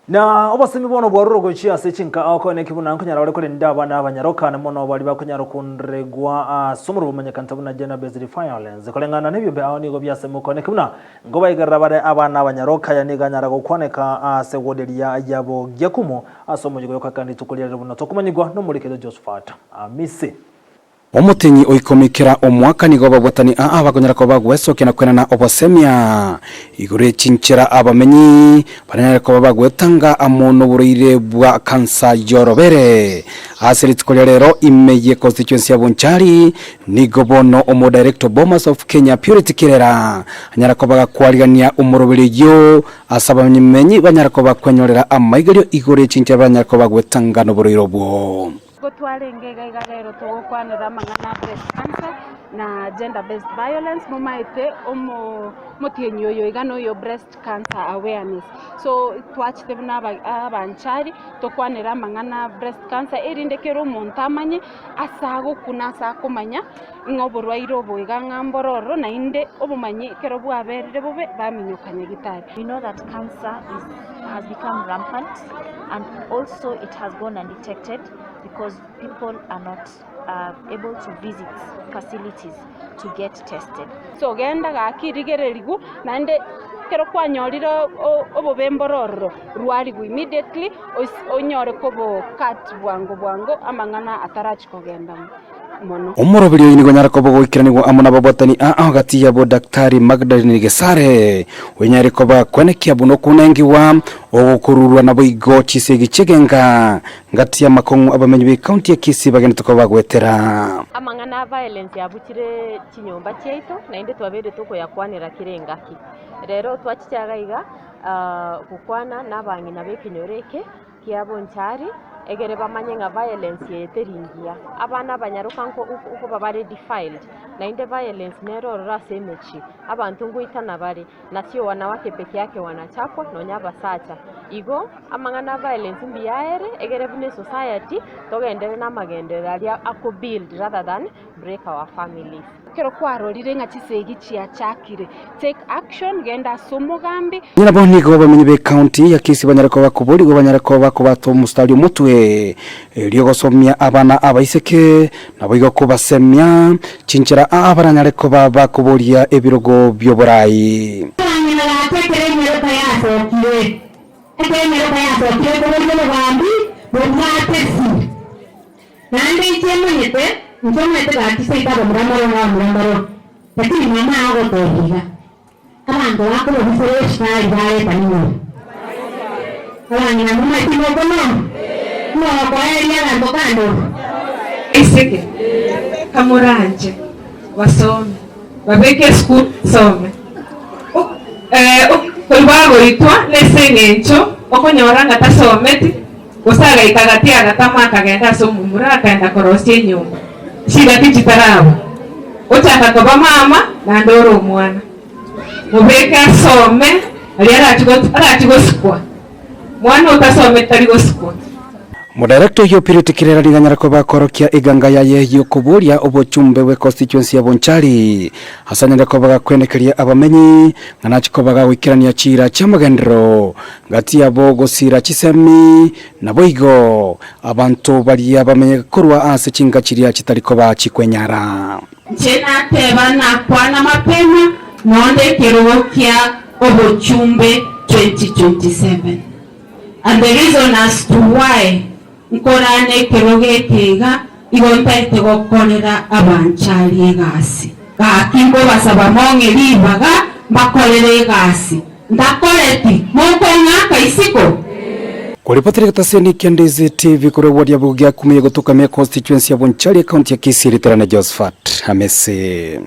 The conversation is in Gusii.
Na obosemi bono bwarure gochia ase chinka okoeneki buna nkonyara ore korenda abana abanyaroka, na mono baria bakonyara konregwa ase omorero bomanyekanete buna gender based violence. Koreng'ana nebiombe ao nigo biasemi okoeneki buna nkobaigerera bare abana abanyaroka, aya nigo anyara gokwaneka ase ward eria ya Bogiakumu ase omoyega oyokoekana rituko riarero buna tokomanyigwa nomorikeri Josphat Amisi. Omotenyi o ikomi kera omwaka nigo ababwatani aa bakonyara koba bagwesokia na kwenana obosemia igoro ye chinchera abamenyi baranyare koba bagwetanga amo noborwaire bwa kansa y'orobere. Ase rituko ria rero ime ye constituency ya Bonchari nigo bono omo-director Bomas of Kenya Purity Kirera anyara koba gakwarigania omoroberi oyio ase abamenyi banyare koba kwenyorera amaigerio igoro ye chinchera baranyare koba bagwetanga noborwaire obwo. Nigo twarenge iga iga rero togokwanera amang'ana a breast cancer na gender based violence, momaete omo omotienyi oyo iga noyo breast cancer awareness. So twachete buna aba abanchari tokwanere amang'ana a breast cancer erinde kera omonto amanye ase agokuna ase akomanya ng'a oborwaire obo iga ng'a mboro ororo naende obomanyi ekero bwaberire bobe baminyoka nyagitari. We know that cancer is has become rampant and also it has gone undetected because people are not uh, able to visit facilities to get tested. So genda gaki rigererigwe naende ekero kwanyorire obobe mboro ororo rwarigwe immediately onyore kobo cut bwango bwango amang'ana atarachi kogenda mono. Omoroberi oyo nigo onyare koba ogoikeranigwa amo nababwatani aa gati yabo Daktari Magdalene Gesare, onyare koba kwenekia buna okonengiwa ogokorurwa naboigo chisegi chi'egenga ngati y'amakong'u abamenyi b'ecounty ya Kisii bagenderete koba bagwetera. Amang'ana a violence abuchire chinyomba chiaito naende twabeire tokoyakwanera kera engaki. Rero twachiche iga iga gokwana na abang'ina b'ekenyoro eke kia bonchari egere bamanye ng'a violence eye teri ngiya. Abana abanyaroka nko nkoba bare defiled, naende violence nere ororo ase emechie, abanto ngoitana bare, na sio wanawake peke yake wanachapwa nonya abasacha. Igo amang'ana a violence mbuya ere, egere buna esociety togenderere na amagenderero aria ako build rather than break our families. Ekero kwarorire ng'a chisegi chiachakire, take action, genda ase omogambi. Onye nabo nigo abamenyi b'ecounty ya Kisii banyare koba bakoborigwa banyare koba bakobata omositari omotwe erio gosomia abana abaiseke naboigo kobasemia chinchera aa baranyare koba bakoboria ebirogo bi'oborai. Abang'ina gacha ekero emeroka yasokire, ekero emeroka yasokire koboria obogambi bobwate pi. Naende inche manyete, inche omanyete gaki seito abamura mbaroo na abamura mbaroo, lakini mama agotebia iga, abanto bakobabisera esukari bareta ning'o? Abang'ina momanyete mokono? Ng'o okoeria abanto kando? Aiseke, kamoranche basome, babeke esukuru basome. Korwa bagoitwa nese eng'encho okonyora ng'a tasometi. Gose agaika gati agatama akagenda ase omomura akaenda korosia enyomba, chigati chitaraba. Ochaka koba mama naende ore omwana. Mobeke asome aria arachi gosikwa. Mwana otasometi tari gosikwa. Omodirector oyio Purity Kirera nigo anyare koba akorokia eganga yaye y'okoboria obochumbe bwe constituency ya Bonchari ase anyare koba gakwenekeria abamenyi ng'a nachi koba gagoikerania chiira chi'amagenderero Gati yabo gosiira chisemi, naboigo abanto baria bamenye korwa ase chinka chiria chitari koba chikwenyara. Inche nateba nakwana mapema nonde ekerogo kia obochumbe 2027 and the reason as to why nkorana ekerogo eke iga igo ntaete gokorera abanchari egasi. Gaki nkobasaba mong'e ribaga mbakorere egasi. Ntakoreti, mokong'aka isiko? Koripotera egetaseni kia Ndizi TV korwa eward ya Bugia Kumia gotoka Mia constituency ya Bonchari ekaunti ya Kisii ritera na Josephat Hamisi.